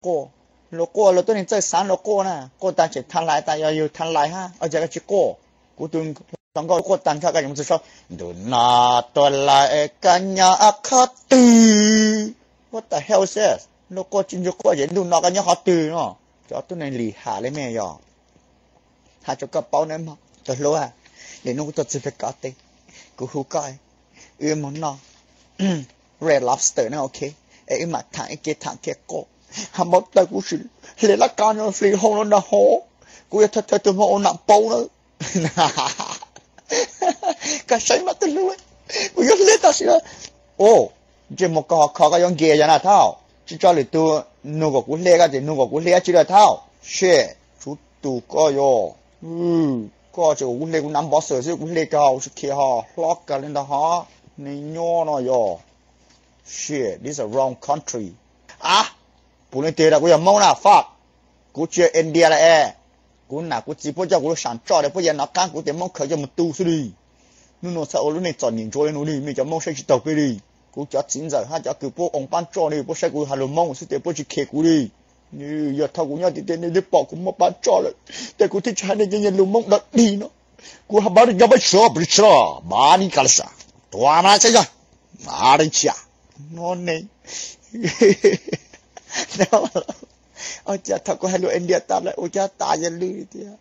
quaj. Luag quaj luag tuab neeg txawj xaav luag quaj na, quaj taag tseem tha lais tas yog yug tha lais hab, ua cas koj tsi quaj? Kuv tug hluas nkauj quaj taag nrho koj tseem moog txug sau ntuj no tuag lawm koj nyob qhov twg? What the hell is this? Luag quaj tsi ntshua quaj ces ntuj no koj nyob qhov twg no? Cov tuab neeg lim ham le mej yog. Has rua koj paub nawb mog tus hlub, le nuav kuv tuaj txug peb kov teb, kuv hu koj, wb moog noj Red Lobster na, ok, es wb mam thaam ib ke thaam kiag quaj. Has npaum taws kuv sim hle laj kab nyob fli hauv lawm nrag hov, kuv yuav thawj thawj tug Hmoob ua nam paub nawb. Koj saib mas tus hlub, kuv yuav hle tam sim no. Ntsej muag koj ho kho koj yuav nkees yog na thauj, tsi tso lwm tug nug kom kuv hle koj ces nug kom kuv hle tsi lawm thauj. Shit, tshuav tus koj yog, koj tseem kom kuv hle kuv nav npov xwm xwb, kuv hle koj ho ua si khiav ho hlob kawg le ntag ho, neeg nyob no yog. Shit, this is a wrong country. A, puav leej twg tas kuv yog Hmoob na, fuck. Kuv tsi yog India lawm es. Kuv nam kuv txiv puab coj kuv lub sam tsoj le puab yav nov qaab kuv tes Hmoob khaws coj mus tu xwb li. Nub nua txhob ua lub neej txom nyem ntsuav le nua li, mej cov Hmoob saib tsi taug peb li. Kuv cov txiv ntxawm hab cov kws puab oo paab tsoj le puab saib kuv has lug Hmoob xwb tes puab tsi khes kuv li. Yog thaum kuv nyob tim tej nej twb pom kuv muaj paab tsoj lawm, tes kuv thiaj tsi has nej cov yawg lug Hmoob dog dig no. Kuv has npaum li cov paab tsoj, paab tsoj, npaum li ka la sa, tua mas saib yog, mas le nchia, no ne. Ua cas thaum kuv has lug India tas lawm ua cas tas yawg lug li thiab?